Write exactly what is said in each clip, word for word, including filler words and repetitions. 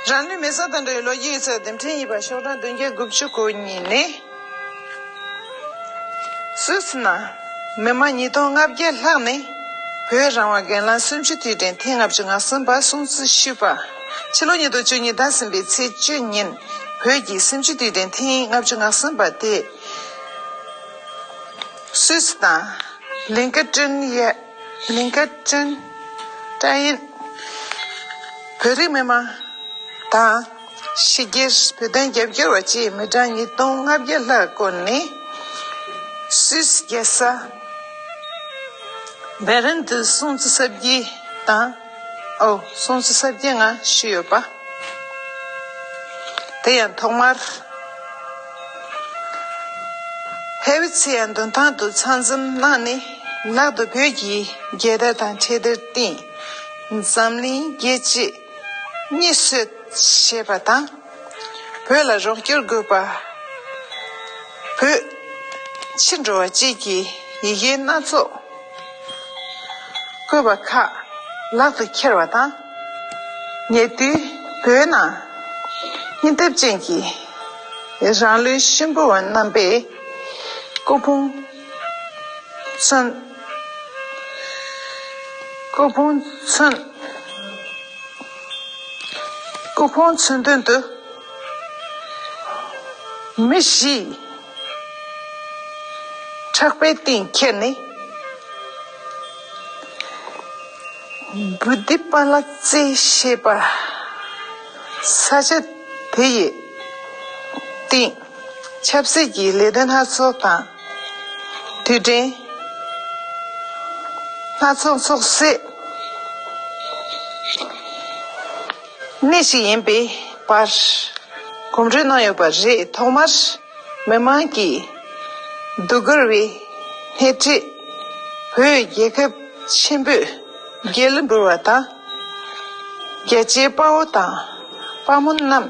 རང་ལུས་མེ་སྲེག་དང་འབྲེལ་བའི་ལོ་རྒྱུས་ཡིག་ཚགས་རྡུལ་ཕྲན་གཉིས་པ་ཤོག་གྲངས་བདུན་བརྒྱ་དགུ་བཅུ་གོ་གཉིས་ནས། སུད་སི་ནང་མི་མང་ཉིས་སྟོང་ལྔ་བརྒྱ་ལྷག་ནས་བོད་རང་དབང་སྒེར་ལངས་གསུམ་བཅུའི་དུས་དྲན་ཐེངས་ལྔ་བཅུ་ང་གསུམ་པ་སྲུང་བརྩི་ཞུས་པ། ཕྱི་ལོ་ཉིས་སྟོང་བཅུ་གཉིས་ཟླ་གསུམ་པའི་ཚེས་བཅུ་ཉིན་བོད་ཀྱི་གསུམ་བཅུའི་དུས་དྲན་ཐེངས་ལྔ་བཅུ་ང་གསུམ་པ་དེ་སུད་སི་དང་ལིང་ཀ་ཀྲིན་ཡ། ལིང་ཀ་ཀྲིན། ཀྲ་ཡིན། བོད་རིགས་མི་མང་དང་། ཕྱི་རྒྱལ་བོད་དོན་རྒྱབ་སྐྱོར་བ་བཅས་མི་གྲངས་ཉིས་སྟོང་ལྔ་བརྒྱ་ལྷག་བསྐོངས་ནས། སུད་སི་རྒྱལ་ས་བེར་ལིན་དུ་སྲུང་བརྩི་གཟབ་རྒྱས་དང་། ཨོ། སྲུང་བརྩི་གཟབ་རྒྱས་ངང་ཞུས་ཡོད་པ། དེ་ཡང་ཐོག་མར། ཧེ་ཝི་ཚི་ཡ་མདུན་ཐང་དུ་ཚང་འཛོམས་གནང་ནས། ལག་ཏུ་བོད་ཀྱི་རྒྱལ་དར་དང་འཕྲེད་དར་བསྟན། འཛམ་གླིང་རྒྱལ་སྤྱིས་སྙད་གསོད་བྱས་པ་དང་། བོད་ལ་རོགས་སྐྱོར་དགོས་པ། བོད་ཕྱིར་འགྲོ་བ་བཅས་ཀྱི་ཡི་གེ་སྣ་ཚོགས་བཀོད་པ་ཁག་ལག་ཏུ་འཁྱེར་བ་དང་། ཉེ་དུས་བོད་ནང་སྙིང་སྟོབས་ཅན་གྱི་རང་ལུས་ཤུན་པོ་བ་རྣམ་པས་སྐུ་ཕུང་མཚོན། སྐུ་ཕུང་མཚོན། སྐུ་ཕུང་མཚོན་དོན་དུ། མི་བཞིས་ཕྲག་པའི་སྟེང་ཁྱེར་ནས། བུ་དྷི་པཱ་ལ་ཙེ་ཞེས་པ། ས་ཆ་དེ་ཡི་སྟེང་ཆབ་སྲིད་ཀྱི་ལས་དོན་སྣ་ཚོགས་དང་། དུས་དྲན་སྣ་ཚོགས་འཚོགས་སའི་གནས་ཤིག་ཡིན་པའི་བར་གོམ་བགྲོད་གནང་ཡོད་པ་རེད། ཐོག་མར་མི་མང་གིས་སྡུག་སྒུར་བའི་སྣེ་ཁྲིད་བོད་རྒྱལ་ཁབ་ཆེན་པོའི་རྒྱལ་གླུ་འབུལ་བ་དང་། རྒྱལ་གཅེས་དཔའ་བོ་དང་དཔའ་མོ་རྣམས་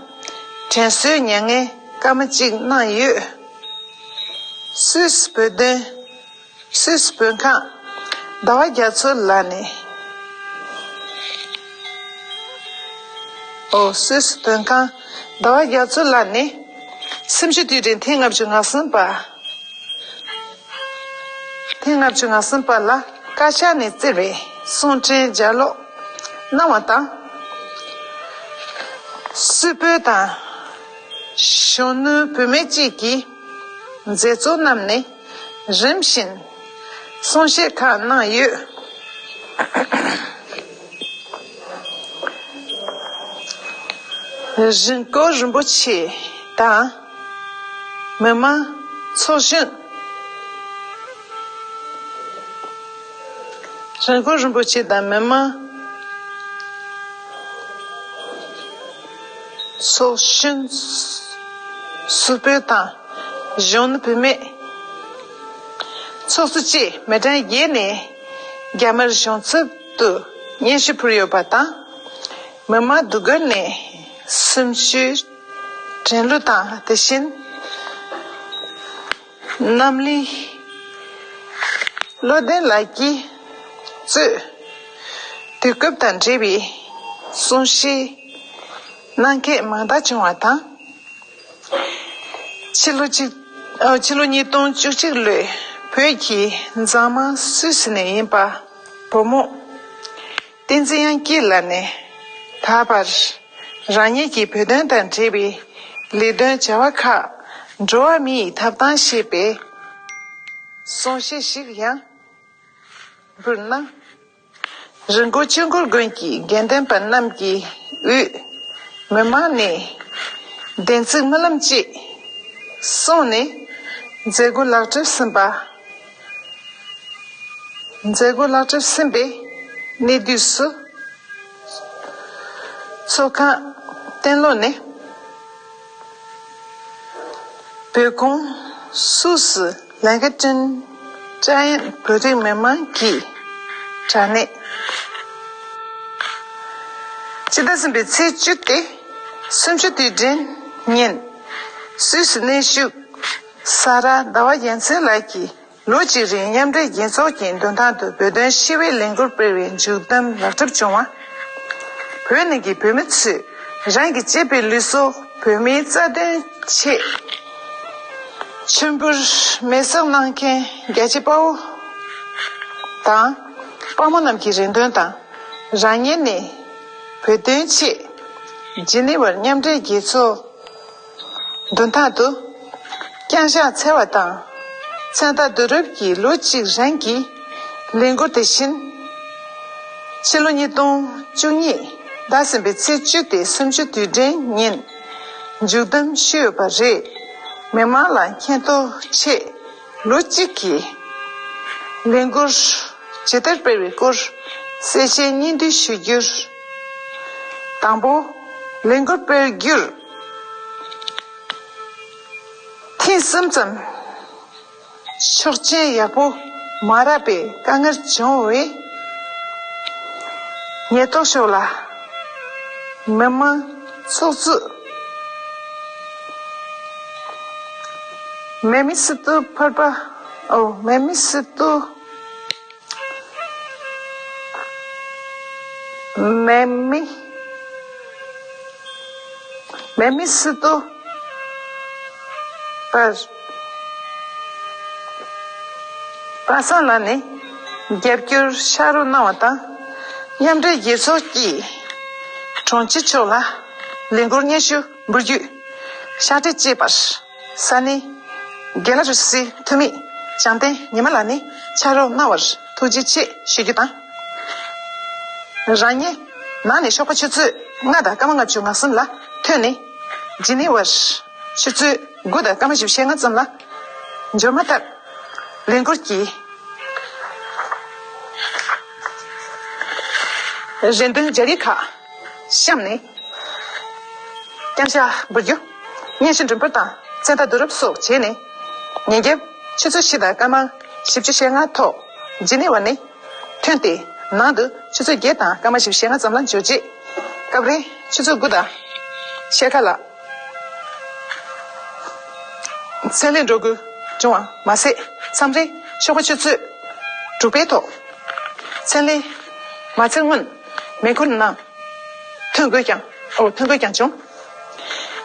དྲན་གསོའི་མྱ་ངན་སྐར་མ་གཅིག་གནང་ཡོད། སུད་སི་བོད་དོན། སུད་སི་བོད་ཁང་ཟླ་བ་རྒྱ་མཚོ་ལགས་ནས། ཨོ། སུད་སི་བོད་ཁང་ཟླ་བ་རྒྱ་མཚོ་ལགས་ནས་གསུམ་བཅུའི་དུས་དྲན་ཐེངས་ལྔ་བཅུ་ང་གསུམ་པ། ཐེངས་ལྔ་བཅུ་ང་གསུམ་པ་ལ་བཀའ་ཤག་ནས་བརྩིས་པའི་གསུང་འཕྲིན་ལྗགས་ཀློག་གནང་བ་དང་། སུད་བོད་དང་གཞོན་ནུ་བུད་མེད་བཅས་ཀྱི་མཛད་གཙོ་རྣམས་ནས་རིམ་བཞིན་གསུང་བཤད་ཁག་གནང་ཡོད། རིན་སྐོར་རིན་པོ་ཆེ་དང་མི་མང་ཚོགས་གཞོན། རིན་སྐོར་རིན་པོ་ཆེ་དང་མི་མང་ཚོགས་གཞོན། སུད་བོད་དང་གཞོན་ནུ་བུད་མེད་ཚོགས་གཙོ་བཅས་མི་གྲངས་བརྒྱད་ནས་རྒྱ་དམར་གཞུང་ཚབ་ཏུ་སྙན་ཞུ་ཕུལ་ཡོད་པ་དང་། མི་མང་སྡུག་སྒུར་ནས་སེམས་ཤུགས་དྲན་གླུ་དང་། དེ་བཞིན་རྣམ་གླིང་བློ་ལྡན་ལགས་ཀྱིས་གཙོས་དུས་སྐབས་དང་འབྲེལ་བའི་གསུང་བཤད་གནང་མཁན་མང་དག་བྱུང་བ་དང་། ཕྱི་ལོ་གཅིག་ཨ། ཕྱི་ལོ་ཉིས་སྟོང་བཅུ་གཅིག་ལོའི་བོད་ཀྱི་མཛངས་མ་སུད་སི་ནས་ཡིན་པ་བུ་མོ་བསྟན་འཛིན་དབྱངས་སྐྱིད་ལགས་ནས། ད་བར་རང་ཉིད་ཀྱི་བོད་དོན་དང་འབྲེལ་བའི་ལས་དོན་བྱ་བ་ཁག་འགྲོ་བ་མིའི་ཐོབ་ཐང་ཞེས་པའི་གསུང་བཤད་ཞིག་ཡང་འབུལ་གནང་། རི་མགོ་ཆོས་འཁོར་དགོན་གྱི་དགེ་འདུན་པ་རྣམས་ཀྱི་དབུས་མི་མང་ནས་བདེན་ཚིག་སྨོན་ལམ་བཅས་གསུངས་ནས། མཛད་སྒོ་ལེགས་གྲུབ་ཟིན་པ། མཛད་སྒོ་ལེགས་གྲུབ་ཟིན་པའི་གནས་དུས་སུ། ཚོགས་ཁང་སྟེང་ལོགས་ནས་བོད་ཁོངས་སུད་སི་ལན་ཁ་ཀྲིན་ཀྲན་བོད་རིགས་མི་མང་གི་དྲ་གནས། སྤྱི་ཟླ་གསུམ་པའི་ཚེས་བཅུ་སྟེ་གསུམ་བཅུའི་དུས་དྲན་ཉིན་སུད་སི་གནས་བཞུགས་ས་རཱ་ཟླ་བ་རྒྱལ་མཚན་ལགས་ཀྱིས། ལོ་གཅིག་རིང་མཉམ་འབྲེལ་རྒྱལ་ཚོགས་ཀྱི་མདུན་ཐང་དུ་བོད་དོན་ཞི་བའི་ལས་འགུལ་སྤེལ་བའི་མཇུག་བསྡོམས་ལེགས་གྲུབ་བྱུང་བ། བོད་ནང་གི་བོད་མི་ཚོས་ རང་གི་གཅེས་པའི་ལུས་སྲོག་བོད་མིའི་རྩ་དོན་ཆེད། མཆོད་འབུལ་མེ་སྲེག་གནང་མཁན་རྒྱལ་གཅེས་དཔའ་བོ་དང་། དཔའ་མོ་རྣམས་ཀྱི་རེ་འདུན་དང་། རང་ཉིད་ནི་བོད་དོན་ཆེད་ཇི་ནི་ཝར་མཉམ་འབྲེལ་རྒྱལ་ཚོགས་མདུན་ཐང་དུ་བརྐྱངས་ཕྱག་འཚལ་བ་དང་། མཚན་རྟགས་བསྡུ་རུབ་ཀྱིས་ལོ་གཅིག་རིང་གི་ལས་འགུལ་དེ་བཞིན། ཕྱི་ལོ་ཉིས་སྟོང་བཅུ་གཉིས་ཟླ་གསུམ་པའི་ཚེས་བཅུ་སྟེ་སུམ་ཅུ་དུས་དྲན་ཉིན་མཇུག་བསྡོམས་ཞུས་ཡོད་པ་རེད། མི་མང་ལ་མཁྱེན་རྟོགས་ཆེད་ལོ་གཅིག་གི་ལས་འགུལ་ཇི་ལྟར་སྤེལ་བའི་སྐོར་གསལ་བཤད་སྙིང་བསྡུས་ཞུ་རྒྱུར། དང་པོ། ལས་འགུལ་སྤེལ་རྒྱུར་ཐེངས་གསུམ་ཙམ་ཆོག་མཆན་ཡག་པོ་མ་རག་པའི་དཀའ་ངལ་བྱུང་བས། ཉེན་རྟོག་ཕྱོགས་ལ་མི་མང་ཚོགས་གཙོས་མེ་མི་སི་ཏུ་ཕར་པ། ཨོ། མེ་མི་སི་ཏུ། མེ་མི། མེ་མི་སི་ཏུ། པར། པ་སངས་ལགས་ནས་རྒྱབ་སྐྱོར་ཕྱག་རོགས་གནང་བ་དང་། མཉམ་འབྲེལ་རྒྱལ་ཚོགས་ཀྱིས་དྲུང་ཆེ་མཆོག་ལ་ལས་འགུལ་སྙན་ཞུ་འབུལ་རྒྱུའི་ཕྱག་བྲིས་བཅས་པར་ས་གནས་གྷེ་ལ་རུ་སིའི་འཐུས་མི་བྱང་བསྟན་ཉི་མ་ལགས་ནས་ཕྱག་རོགས་གནང་བར་ཐུགས་རྗེ་ཆེ་ཞུ་རྒྱུ་དང་། རང་ཉིད་ནང་ནས་ཞོགས་པ་ཆུ་ཚོད་ལྔ་དང་སྐར་མ་ལྔ་བཅུ་ང་གསུམ་ལ་ཐོན་ནས་ཇི་ནི་ཝར་ཆུ་ཚོད་དགུ་དང་སྐར་མ་བཞི་བཅུ་ཞེ་ལྔ་ཙམ་ལ་འབྱོར་མ་ཐག་ལས་འགུལ་གྱི་རེ་འདུན་སྦྱར་ཡིག་ཁག་བཤམས་ནས། བརྐྱངས་ཕྱག་འབུལ་རྒྱུ། སྙན་ཞུ་འགྲེམས་སྤེལ་དང་མཚན་རྟགས་བསྡུ་རུབ་སོགས་བྱས་ནས། ཉིན་རྒྱབ་ཆུ་ཚོད་བཞི་དང་སྐར་མ་བཞི་བཅུ་ཞེ་ལྔ་ཐོག་ཇི་ནི་ཝ་ནས་ཐོན་ཏེ། ནང་དུ་ཆུ་ཚོད་བརྒྱད་དང་སྐར་མ་བཞི་བཅུ་ཞེ་ལྔ་ཙམ་ལ་འབྱོར་རྗེས། སྐབས་རེ་ཆུ་ཚོད་དགུ་དང་ཕྱེད་ཀ་ལ་མཚན་ལས་འགྲོ་དགོས་བྱུང་བ་མ་ཟད། མཚམས་རེ་ཞོགས་པ་ཆུ་ཚོད་དྲུག་པའི་ཐོག་མཚན་ལས་མ་ཚར་སྔོན་མེ་འཁོར་ནང་ཐོན་དགོས་ཀྱང་། ཨོ། ཐོན་དགོས་ཀྱང་བྱུང་།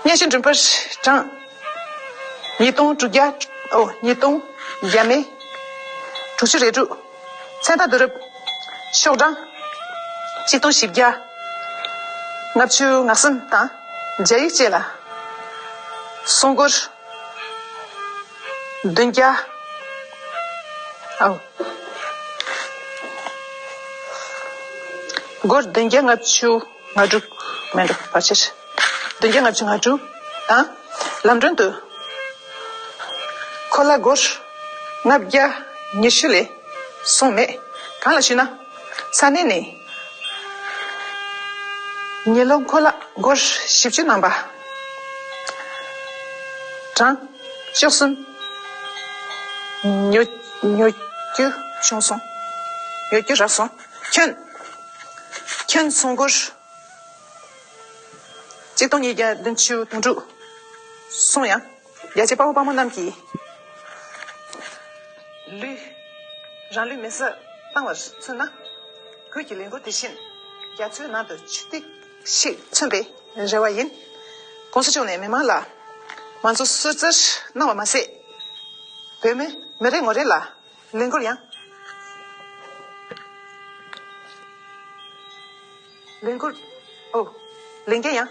སྙན་ཞུ་འགྲེམས་སྤེལ་གྲངས་ཉིས་སྟོང་དྲུག་བརྒྱ། ཨོ། ཉིས་སྟོང་བརྒྱ་མེད་དྲུག་ཅུ་རེ་དྲུག་མཚན་རྟགས་བསྡུ་རུབ་ཤོག་གྲངས་གཅིག་སྟོང་བཞི་བརྒྱ་ལྔ་བཅུ་ང་གསུམ་དང་། སྦྱར་ཡིག་བཅས་ལ་སྲུང་འཁོར་བདུན་བརྒྱ། ཨོ། སྒོར་བདུན་བརྒྱ་ལྔ་བཅུ་ང་དྲུག་མིན་འགྲོ། བར་ཆད། བདུན་བརྒྱ་ལྔ་བཅུ་ང་དྲུག་དང་། ལམ་གྲོན་དུ་ཁོ་ལ་སྒོར་ལྔ་བརྒྱ་ཉི་ཤུ་ལས་སོང་མེད། གང་ལགས་ཞུས་ན། ས་གནས་ནས་ཉི་ལོ་ཁོ་ལག་སྒོར་བཞི་བཅུ་གནང་པ་གྲངས་བཅུ་གསུམ་ཉོ་ཉོ་རྒྱུ་བྱུང་སོང་། ཉོ་རྒྱུ་རག་སོང་། ཁྱོན་ཁྱོན་སྲུང་འཁོར་གཅིག་སྟོང་ཉིས་བརྒྱ་བདུན་ཅུ་དོན་དྲུག་སོང་ཡང་། རྒྱལ་གཅེས་དཔའ་བོ་དཔའ་མོ་རྣམས་ཀྱིས་ལུས། རང་ལུས་མེ་སྲེག་བཏང་བར་མཚོན་ན། ཁུལ་གྱི་ལས་འགུལ་དེ་བཞིན་རྒྱ་མཚོའི་ནང་དུ་ཆུ་ཐིགས་ཤིག་མཚོན་པའི་རེ་བ་ཡིན། ༸གོང་ས་མཆོག་ནས་མི་མང་ལ་མང་གཙོ་སྲོག་བསླུར་གནང་བ་མ་ཟད། བོད་མི་མི་རེ་ངོ་རེ་ལ་ལས་འགུལ་ཡང་། ལས་འགུལ། ཨོ། ལས་འགན་ཡང་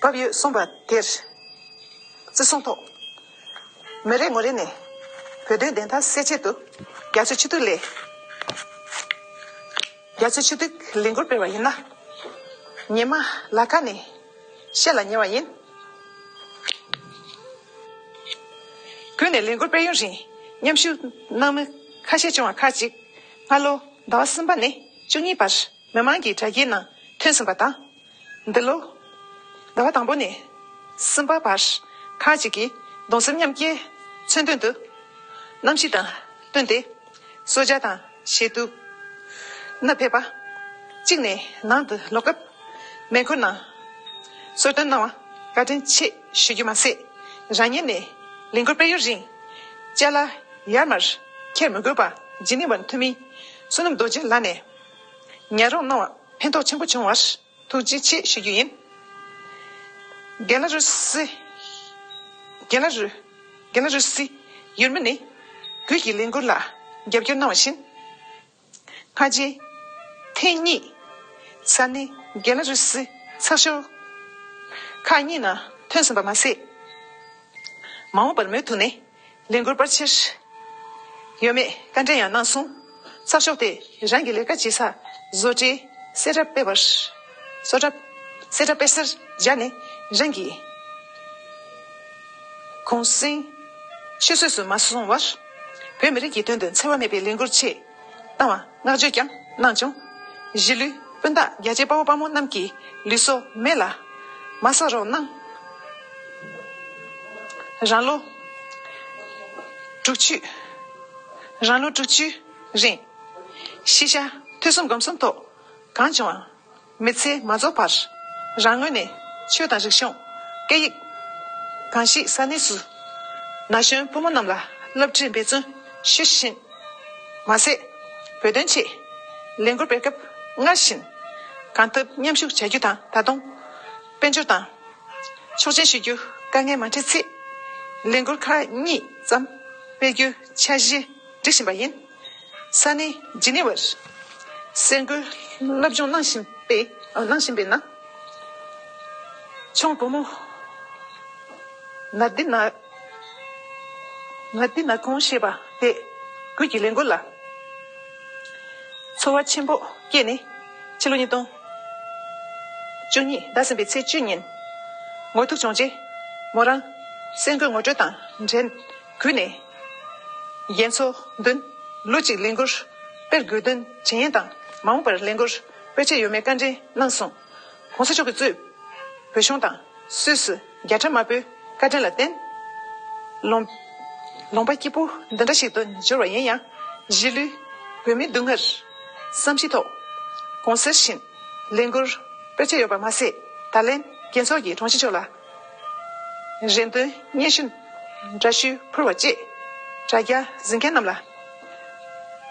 བབས་ཡོད་གསུངས་པ་དེར་བརྩི་སྲུང་ཐོག་མི་རེ་ངོ་རེ་ནས་བོད་དོན་བདེན་མཐའ་གསལ་ཆེད་དུ་རྒྱ་མཚོའི་ཆུ་ཐིགས་ལས། རྒྱ་མཚོའི་ཆུ་ཐིགས་ལས་འགུལ་སྤེལ་བ་ཡིན་ན། ཉི་མ་ལ་ཁ་ནས་བཤད་ལ་ཉེ་བ་ཡིན། ཁུལ་ནས་ལས་འགུལ་སྤེལ་ཡུན་རིང་མཉམ་ཞུགས་གནང་མི་ཁ་ཤས་བྱུང་བ་ཁག་ཅིག་སྔ་ལོ་ཟླ་བ་གསུམ་པ་ནས་བཅུ་གཉིས་བར་མི་མང་གི་དྲ་རྒྱའི་ནང་ཐོན་ཟིན་པ་དང་། འདི་ལོ་ཟླ་བ་དང་པོ་ནས་གསུམ་པ་བར་ཁག་ཅིག་གིས་གདུང་སེམས་མཉམ་སྐྱེད་མཚོན་དོན་དུ་གནམ་གཤིས་དང་བསྟུན་ཏེ། གསོལ་ཇ་དང་བཞེས་དུག་སྣ་ཕེབས་པ། གཅིག་ནས་ནང་དུ་ལོག་སྐབས་མེ་འཁོར་ནང་གསོལ་སྟོན་གནང་བ་བཀའ་དྲིན་ཆེ་ཞུ་རྒྱུ་མ་ཟད། རང་ཉིད་ནས་ལས་འགུལ་སྤེལ་ཡུན་རིང་ཅ་ལག་ཡར་མར་འཁྱེར་མི་དགོས་པ་ཇི་ནི་ཝར་འཐུས་མི་བསོད་ནམས་རྡོ་རྗེ་ལགས་ནས་ཉར་རོགས་གནང་བ་ཕན་ཐོགས་ཆེན་པོ་བྱུང་བར་ ཐུགས་རྗེ་ཆེ་ཞུ་རྒྱུ་ཡིན། གེ་ལ་རུ་སི། གེ་ལ་རུ། གེ་ལ་རུ་སི་ཡུལ་མི་ནས་གུས་ཀྱི་ལས་འགུལ་ལ་རྒྱབ་སྐྱོར་གནང་བ་བཞིན། སྔ་རྗེས་ཐེངས་གཉིས་ས་གནས་གེ་ལ་རུ་སི་ཚགས་ཤོག་ཁག་གཉིས་ནང་ཐོན་ཟིན་པ་མ་ཟད། མ་འོངས་པར་མུ་མཐུད་ནས་ལས་འགུལ་སྤེལ་ཕྱིར་ཡོད་མེད་བཀའ་འདྲི་ཡང་གནང་སོང་། ཚགས་ཤོག་དེ་རང་གི་ལས་ཀ་བྱེད་ས་བཟོ་གྲྭའི་གསལ་བསྒྲགས་སྤེལ་བར་གསལ་བསྒྲགས་གསལ་བསྒྲགས་སྤེལ་སར་སྦྱར་ནས་རང་གི་གུང་སེང་ཆུད་ཟོས་སུ་མ་སོང་བར་བོད་མི་རིགས་ཀྱི་དོན་དུ་འཚེ་བ་མེད་པའི་ལས་འགུལ་ཆེད་བཏང་བ་བསྔགས་བརྗོད་ཀྱང་གནང་བྱུང་། གཞིས་ལུས་སྤུན་ཟླ་རྒྱ་ཆེ་དཔའ་བོ་དཔའ་མོ་རྣམས་ཀྱི་ལུས་སྲོག་མེ་ལ་མ་ཤོར་རོགས་གནང་། རང་ལོ་དྲུག་ཅུ། རང་ལོ་དྲུག་ཅུ་རིང་ཤི་ཤ་ཐུན་གསུམ་སྒོམ་གསུམ་ཐོག་གང་བྱུང་བ་མི་ཚེ་མ་རྫོགས་བར་རང་ངོས་ནས་ཆོས་དང་རིག་གཞུང་། སྐད་ཡིག་གང་ཞིག་ས་གནས་སུ་ན་གཞོན་ཕོ་མོ་རྣམས་ལ་སློབ་ཁྲིད་འབད་བརྩོན་ཞུ་བཞིན་མ་ཟད། བོད་དོན་ཆེད་ལས་འགུལ་སྤེལ་སྐབས་སྔར་བཞིན་གང་ཐུབ་མཉམ་ཞུགས་བྱ་རྒྱུ་དང་། ད་དུང་དཔལ་འབྱོར་དང་ཆོག་མཆན་ཞུ་རྒྱུ་དཀའ་ངལ་མ་འཕྲད་ཚེ། ལས་འགུལ་ཁག་གཉིས་ཙམ་སྤེལ་རྒྱུའི་འཆར་གཞི་སྒྲིག་བཞིན་པ་ཡིན། ས་གནས་ཇི་ནི་ཝར་གསར་འགོད་སློབ་སྦྱོང་གནང་བཞིན་པའི་གནང་བཞིན་པའི་ནང་ཆུང་བུ་མོ་ན་དི་ན་ན་དི་ན་ཁོང་ཞེས་པ་དེ་གུས་ཀྱི་ལས་འགུལ་ལ་ཚོར་བ་ཆེན་པོ་སྐྱེས་ནས་ཕྱི་ལོ་ཉིས་སྟོང་བཅུ་གཉིས་ཟླ་གསུམ་པའི་ཚེས་བཅུ་ཉིན་ངོ་ཐུག་བྱུང་རྗེས་མོ་རང་གསར་འགོད་ངོ་སྤྲོད་དང་འབྲེལ་གུས་ནས་རྒན་ཚོ་མདུན་ལོ་གཅིག་ལས་འགུལ་སྤེལ་དགོས་དོན་དྲན་ཡན་དང་མ་འོངས་པར་ལས་འགུལ་སྤེལ་ཆེད་ཡོད་མེད་བཀའ་འདྲི་གནང་སོང་། ༸གོང་ས་མཆོག་གིས་གཙོས་བོད་གཞུང་དང་སུད་སི་རྒྱལ་ཁབ་དམར་པོའི་བཀའ་དྲིན་ལ་བརྟེན། ལུང་ལུང་པ་སྐྱིད་པོ་འདི་འདྲ་ཞིག་ཏུ་འབྱོར་བ་ཡིན་ཡང་གཞིས་ལུས་བོད་མིའི་སྡུག་བསྔལ་བསམ་གཞིགས་ཐོག་གོང་གསལ་བཞིན་ལས་འགུལ་སྤེལ་ཆེད་ཡོད་པ་མ་ཟད། ད་ལན་རྒན་ཚོགས་ཀྱིས་དྲུང་ཆེ་མཆོག་ལ་རེ་འདུན་སྙན་ཞུ་འདྲ་ཞུ་ཕུལ་བ་བཅས་དྲ་རྒྱ་གཟིགས་མཁན་རྣམས་ལ་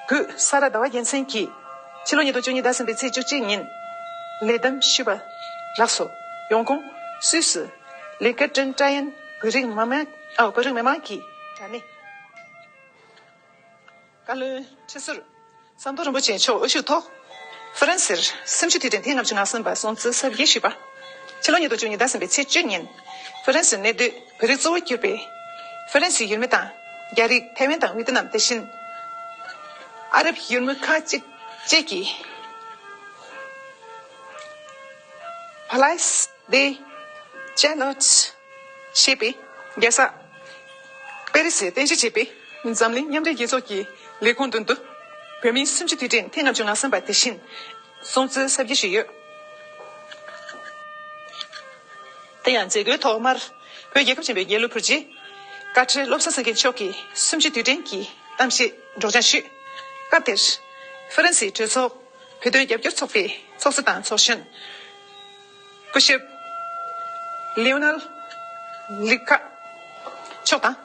གུས་ས་རཱ་ཟླ་བ་རྒྱལ་མཚན་གྱིས་ཕྱི་ལོ་ཉིས་སྟོང་བཅུ་གཉིས་ཟླ་གསུམ་པའི་ཚེས་བཅུ་གཅིག་ཉིན་ལས་བདམས་ཞུས་པ་ལགས་སོ། ཡོང་ཁུངས་སུད་སི་ལི་ཀར་ཏན་ཏྲ་ཡན་བོད་རིགས་མི་མང་ཨ་བོད་རིགས་མི་མང་གི་དྲ་གནས། བཀའ་བློན་ཁྲི་ཟུར་ཟམ་གདོང་རིན་པོ་ཆེ་མཆོག་དབུ་བཞུགས་ཐོག་ཧྥ་རན་སིར་གསུམ་བཅུའི་དུས་དྲན་ཐེངས་ལྔ་བཅུ་ང་གསུམ་པ་སྲུང་བརྩི་གཟབ་རྒྱས་ཞུས་པ། ཕྱི་ལོ་ཉིས་སྟོང་བཅུ་གཉིས་ཟླ་གསུམ་པའི་ཚེས་བཅུ་ཉིན་ཧྥ་རན་སིའི་གནས་སྡོད་བོད་རིགས་གཙོ་བོ་གྱུར་པའི་ཧྥ་རན་སིའི་ཡུལ་མི་དང་རྒྱ་རིགས་ཐའེ་ཝན་དང་ཝི་ཏི་ནམ་དེ་བཞིན་ཨ་རབ་ཡུལ་མི་ཁག་ཅིག་བཅས་ཀྱིས་Palais de Chaillot ཞེས་པའི་རྒྱལ་ས་པེ་རི་སིར་རྟེན་གཞི་བྱས་པའི་འཛམ་གླིང་མཉམ་འབྲེལ་རྒྱལ་ཚོགས་ཀྱི་ལས་ཁུངས་མདུན་དུ་བོད་མིའི་གསུམ་བཅུའི་དུས་དྲན་ཐེངས་ལྔ་བཅུ་ང་གསུམ་པ་དེ་བཞིན་སྲུང་བརྩི་གཟབ་རྒྱས་ཞུས་ཡོད། དེ་ཡང་མཛད་སྒོའི་ཐོག་མར་བོད་རྒྱལ་ཁབ་ཆེན་པོའི་རྒྱལ་གླུ་ཕུལ་རྗེས་བཀའ་ཁྲི་བློ་བཟང་སེང་གེ་མཆོག་གིས་གསུམ་བཅུའི་དུས་དྲན་གྱི་གཏམ་བཤད་སྒྲོག་སྦྱང་ཞུས། སྐབས་དེར་ཧྥ་རན་སིའི་གྲོས་ཚོགས་བོད་དོན་རྒྱབ་སྐྱོར་ཚོགས་པའི་ཚོགས་གཙོ་དང་ཚོགས་གཞོན་སྐུ་ཞབས་ལིའོ་ནལ་ལི་ཀ་མཆོག་དང་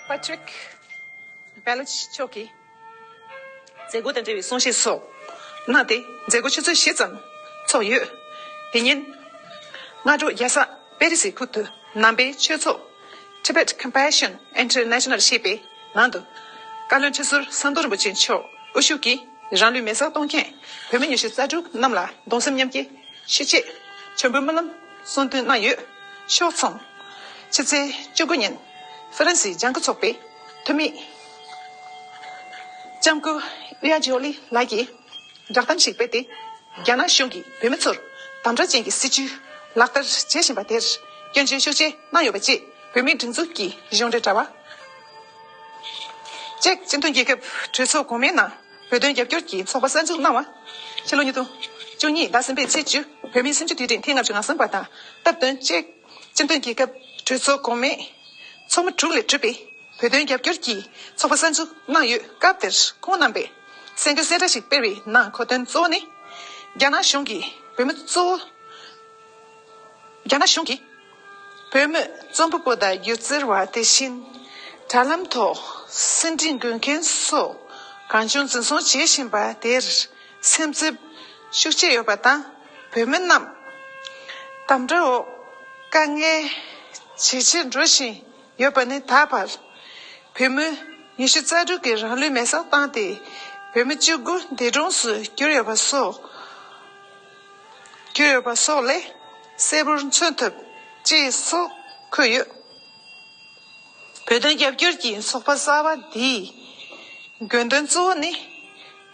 པ་ཏྲིག་བེ་ལིཆ་མཆོག་གིས་མཛད་སྒོ་དང་འབྲེལ་བའི་གསུང་བཤད་སོགས་གནང་སྟེ་མཛད་སྒོ་ཆུ་ཚོད་བཞི་ཙམ་ཚོགས་ཡོད། དེ་ཉིན་སྔ་དྲོ་རྒྱལ་ས་པེ་རི་སིའི་ཁུལ་དུ་ནང་པའི་ཆོས་ཚོགས་Tibet Compassion International ཞེས་པའི་ནང་དུ་བཀའ་བློན་ཁྲི་ཟུར་ཟམ་གདོང་རིན་པོ་ཆེ་མཆོག་དབུ་བཞུགས་ཀྱིས་རང་ལུས་མེ་སྲེག་གཏོང་མཁན་བོད་མི་ཉི་ཤུ་རྩ་དྲུག་རྣམས་ལ་གདུང་སེམས་མཉམ་སྐྱེད་ཞུ་ཆེད་མཆོད་འབུལ་སྨོན་ལམ་གསུང་འདོན་གནང་ཡོད། ཕྱོགས་མཚུངས་ཕྱི་ཚེས་བཅུ་དགུ་ཉིན་ཧྥ་རན་སིའི་ལྗང་ཁུ་ཚོགས་པའི་འཐུས་མི་ལྕམ་སྐུ་ཨུ་ཡ་ཇོ་ལི་ལགས་ཀྱིས་བསྒྲགས་གཏམ་ཞིག་སྤེལ་ཏེ། རྒྱ་ནག་གཞུང་གིས་བོད་མི་ཚོར་དམ་དྲག་ཅན་གྱི་སྲིད་བྱུས་ལག་བསྟར་བྱེད་བཞིན་པ་དེར་སྐྱོན་བརྗོད་ཤུགས་ཆེ་གནང་ཡོད་པ་བཅས་བོད་མིའི་སྒྲིག་འཛུགས་ཀྱི་གཞུང་འབྲེལ་དྲ་བ། ཅེཀ་སྤྱི་མཐུན་རྒྱལ་ཁབ་གྲོས་ཚོགས་གོང་མའི་ནང་བོད་དོན་རྒྱབ་སྐྱོར་གྱི་ཚོགས་པ་གསར་འཛུགས་གནང་བ། ཕྱི་ལོ་ཉིས་སྟོང་བཅུ་གཉིས་ཟླ་གསུམ་པའི་ཚེས་བཅུ་བོད་མིའི་གསུམ་བཅུའི་དུས་དྲན་ཐེངས་ལྔ་བཅུ་ང་གསུམ་པ་དང་སྟབས་བསྟུན་ཅེཀ་སྤྱི་མཐུན་རྒྱལ་ཁབ་གྲོས་ཚོགས་གོང་མའི་ཚོགས་མི་དྲུག་ལས་གྲུབ་པའི་བོད་དོན་རྒྱབ་སྐྱོར་གྱི་ཚོགས་པ་གསར་འཛུགས་གནང་ཡོད། སྐབས་དེར་ཁོང་རྣམ་པས་གསར་འགོད་གསལ་བསྒྲགས་ཤིག་སྤེལ་བའི་ནང་གོ་དོན་གཙོ་བོ་ནི། རྒྱ་ནག་གཞུང་གིས་བོད་མི་གཙོ་བོ། རྒྱ་ནག་གཞུང་གིས་བོད་མི་རྩོམ་པ་པོ་དང་སྒྱུ་རྩལ་བ་དེ་བཞིན་དྲ་ལམ་ཐོག་ཟིན་བྲིས་འགོད་མཁན་སོགས་གང་བྱུང་འཛིན་བཟུང་བྱེད་བཞིན་པ་དེར་སེམས་འཚབ་ ཤུགས་ཆེ་ཡོད་པ་དང་། བོད་མི་རྣམས་དམ་དྲག་འོག་དཀའ་ངལ་ཇེ་ཆེར་འགྲོ་བཞིན་ཡོད་པ་ནི་ད་བར་བོད་མི་ཉི་ཤུ་རྩ་དྲུག་གིས་རང་ལུས་མེ་སྲེག་བཏང་སྟེ། བོད་མི་བཅུ་དགུ་འདས་གྲོངས་སུ་གྱུར་ཡོད་པ་སོགས། གྱུར་ཡོད་པ་སོགས་ལས་གསལ་པོར་མཚོན་ཐུབ། ཅེས་སོགས་འཁོད་ཡོད། བོད་དོན་རྒྱབ་སྐྱོར་གྱི་ཚོགས་པ་གསར་པ་འདིའི་དགོས་འདུན་གཙོ་བོ་ནི།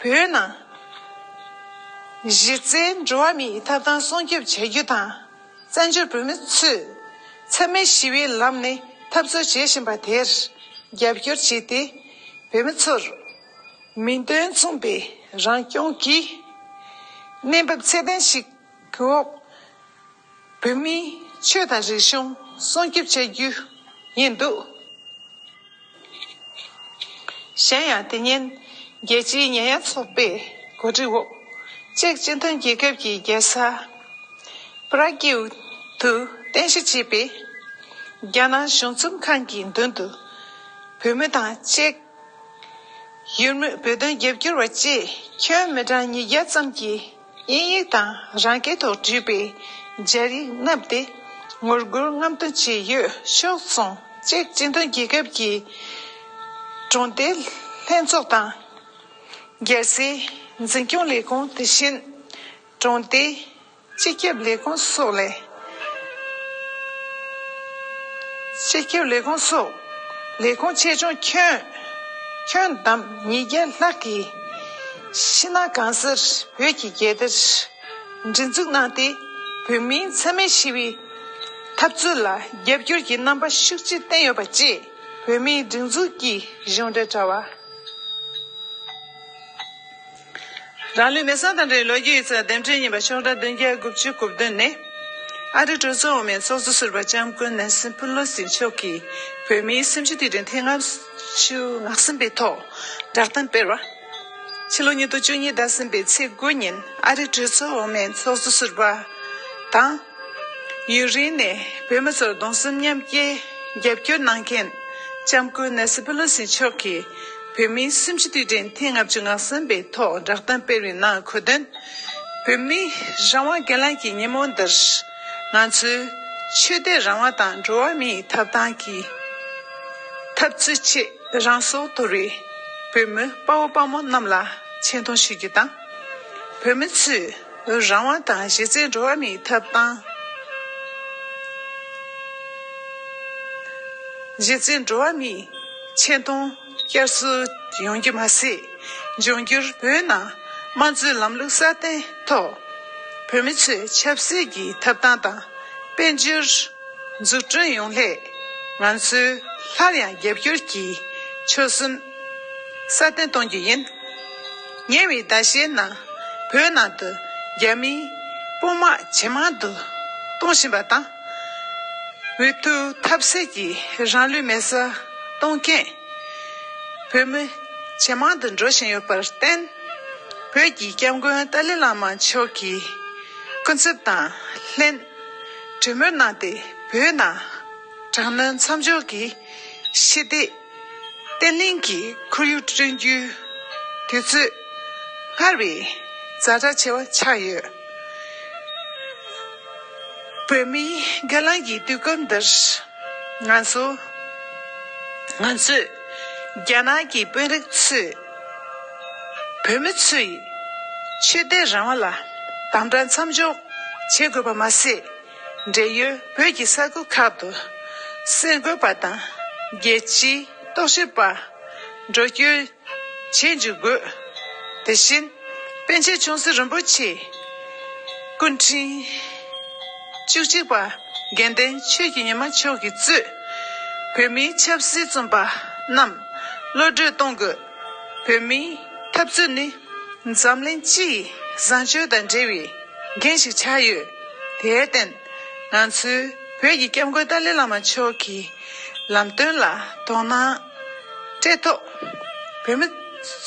བོད་ནང་གཞི་རྩའི་འགྲོ་བ་མིའི་ཐོབ་ཐང་སྲུང་སྐྱོབ་བྱ་རྒྱུ་དང་། བཙན་བྱོལ་བོད་མི་ཚོས་འཚེ་མེད་ཞི་བའི་ལམ་ནས་འཐབ་རྩོད་བྱེད་བཞིན་པ་དེར་རྒྱབ་སྐྱོར་བྱས་ཏེ། བོད་མི་ཚོར་མིང་དོན་མཚུངས་པའི་རང་སྐྱོང་གི་གནས་བབ་ཚད་ལྡན་ཞིག་གི་འོག་བོད་མིའི་ཆོས་དང་རིག་གཞུང་སྲུང་སྐྱོབ་བྱ་རྒྱུ་ཡིན་འདུག་གཞན་ཡང་། དེ་སྔོན་རྒྱལ་སྤྱིའི་ཉེས་ཡངས་ཚོགས་པའི་གོ་སྒྲིག་འོག་ཅེཀ་སྤྱི་མཐུན་རྒྱལ་ཁབ་ཀྱི་རྒྱལ་ས་པྲ་ཀིའུ་དུ་རྟེན་གཞི་བྱས་པའི་རྒྱ་ནག་གཞུང་ཚབ་ཁང་གི་མདུན་དུ། བོད་མི་དང་ཅེཀ་ཡུལ་མི་བོད་དོན་རྒྱབ་སྐྱོར་བ་བཅས་ཁྱོན་མི་གྲངས་ཉིས་བརྒྱ་ཙམ་གྱིས་དབྱིན་ཡིག་དང་རང་སྐད་ཐོག་བྲིས་པའི་སྦྱར་ཡིག་བསྣམས་ཏེ། ངོ་རྒོལ་རྔམ་སྟོན་བྱས་ཡོད། ཕྱོགས་མཚུངས་ཅེཀ་སྤྱི་མཐུན་རྒྱལ་ཁབ་ཀྱི་གྲོང་སྡེ་ལྷན་ཚོགས་དང་། རྒྱལ་སའི་འཛིན་སྐྱོང་ལས་ཁུངས། དེ་བཞིན་གྲོང་སྡེའི་སྤྱི་ཁྱབ་ལས་ཁུངས་སོགས་ལས། སྤྱི་ཁྱབ་ལས་ཁུངས་སོགས་ལས་ཁུངས་ཆེ་ཆུང་ཁྱོན་ཁྱོན་བསྡོམས་ཉིས་བརྒྱ་ལྷག་གིས་ཕྱི་ནང་གང་སར་བོད་ཀྱི་རྒྱལ་དར་སྒྲེང་འཛུགས་གནང་སྟེ། བོད་མིའི་འཚེ་མེད་ཞི་བའི་འཐབ་རྩོད་ལ་རྒྱབ་སྐྱོར་གྱི་རྣམ་པ་ཤུགས་ཆེ་བསྟན་ཡོད་པ་བཅས་བོད་མིའི་སྒྲེང་འཛུགས་ཀྱི་གཞུང་འབྲེལ་དྲ་བ། རང་ལུས་མེ་སྲེག་དང་འབྲེལ་བའི་ལོ་རྒྱུས་ཡིག་ཚགས་དེབ་ཕྲེང་གཉིས་པ་ཤོག་གྲངས་བདུན་བརྒྱ་དགུ་བཅུ་གོ་བདུན་ནས། ཨ་རིའི་གྲོས་ཚོགས་འོག་མའི་ཚོགས་གཙོ་ཟུར་པ་ལྕམ་སྐུ་ནན་སི་ཕེ་ལོ་སི་མཆོག་གིས་བོད་མིའི་སེམས་ཤུགས་དུས་དྲན་ཐེངས་ལྔ་བཅུ་ང་གསུམ་པའི་ཐོག་བསྒྲགས་གཏམ་སྤེལ་བ། ཕྱི་ལོ་ཉིས་སྟོང་བཅུ་གཉིས་ཟླ་གསུམ་པའི་ཚེས་དགུ་ཉིན་ཨ་རིའི་གྲོས་ཚོགས་འོག་མའི་ཚོགས་གཙོ་ཟུར་པ་དང་། ཡུན་རིང་ནས་བོད་མི་ཚོར་གདུང་སེམས་མཉམ་སྐྱེད་རྒྱབ་སྐྱོར་གནང་མཁན་ལྕམ་སྐུ་ནན་སི་ཕེ་ལོ་སི་མཆོག་གིས་བོད་མིའི་སེམས་ཤུགས་དུས་དྲན་ཐེངས་ལྔ་བཅུ་ང་གསུམ་པའི་ཐོག་བསྒྲགས་གཏམ་སྤེལ་བའི་ནང་འཁོད་དོན། བོད་མིའི་རང་དབང་སྒེར་ལངས་ཀྱི་ཉིན་མོ་འདིར། ང་ཚོའི་ཆོས་དད་རང་དབང་དང་འགྲོ་བ་མིའི་ཐོབ་ཐང་གི་འཐབ་རྩོད་ཆེད་རང་སྲོག་དོར་བའི་བོད་མི་དཔའ་བོ་དཔའ་མོ་རྣམས་ལ་ཆེ་མཐོང་ཞུ་རྒྱུ་དང་། བོད་མི་ཚོས་རང་དབང་དང་གཞི་རྩའི་འགྲོ་བ་མིའི་ཐོབ་ཐང་། གཞི་རྩའི་འགྲོ་བ་མིའི་ཆེ་མཐོང་བསྐྱར་གསོ་ཡོང་རྒྱུ་མ་ཟད། འབྱུང་འགྱུར་བོད་ནང་དམངས་གཙོའི་ལམ་ལུགས་སྲ་བརྟན་ཐོག་བོད་མི་ཚོའི་ཆབ་སྲིད་ཀྱི་ཐོབ་ཐང་དང་དཔལ་འབྱོར་འཛུགས་སྐྲུན་ཡོང་སླད་ང་ཚོས་སླར་ཡང་རྒྱབ་སྐྱོར་གྱི་ཆོད་སེམས་སྲ་བརྟན་གཏོང་རྒྱུ་ཡིན། ཉེ་བའི་ཟླ་ཤས་ནང་བོད་ནང་དུ་རྒྱ་མིའི་དཔུང་དམག་ཇེ་མང་དུ་གཏོང་བཞིན་པ་དང་། འུ་ཐུག་ཐབས་ཟད་ཀྱིས་རང་ལུས་མེ་སྲེག་གཏོང་མཁན་བོད་མི་ཇེ་མང་དུ་འགྲོ་བཞིན་ཡོད་པར་བརྟེན། བོད་ཀྱི་སྐྱབས་མགོན་ཏཱ་ལའི་བླ་མ་མཆོག་གི་སྐུ་ཚབ་དང་ལྷན་གྲོས་མོལ་གནང་སྟེ། བོད་ནང་དྲག་གནོན་མཚམས་འཇོག་གི་ཞི་བདེ་བརྟན་ལྷིང་གི་ཁོར་ཡུག་བསྐྲུན་རྒྱུའི་དུས་ཚོད་སྔར་བས་ཛ་དྲག་ཆེ་བ་ཆགས་ཡོད། བོད་མིའི་སྒེར་ལངས་ཀྱི་དུས་སྐབས་འདིར། ང་ཚོ། ང་ཚོས་རྒྱ་ནག་གི་དཔོན་རིགས་ཚོས་བོད་མི་ཚོའི་ཆོས་དད་རང་དབང་ལ་དམ་དྲག་མཚམས་འཇོག་བྱེད་དགོས་པ་མ་ཟད། འབྲེལ་ཡོད་བོད་ཀྱི་ས་ཁུལ་ཁག་ཏུ་གསར་འགོད་པ་དང་རྒྱལ་སྤྱིའི་རྟོག་ཞིབ་པ། འགྲོ་སྐྱོད་བྱེད་འཇུག་དགོས། དེ་བཞིན་པཎ་ཆེན་ཆུང་སྲིད་རིན་པོ་ཆེ་སྐུ་ཕྲེང་བཅུ་གཅིག་པ་དགེ་ལྡན་ཆོས་ཀྱི་ཉི་མ་མཆོག་གིས་གཙོས་བོད་མིའི་ཆབ་སྲིད་བཙོན་པ་རྣམས་གློད་གྲོལ་གཏོང་དགོས། བོད་མིའི་འཐབ་རྩོད་ནི་འཛམ་གླིང་སྤྱི་ཡི་བཟང་སྤྱོད་དང་འབྲེལ་བའི་འགན་ཞིག་ཆགས་ཡོད། དེར་བརྟེན་ང་ཚོས་བོད་ཀྱི་སྐྱབས་མགོན་ཏཱ་ལའི་བླ་མ་མཆོག་གི་ལམ་སྟོན་ལ་དོ་སྣང་སྤྲད་ཐོག་བོད་མི་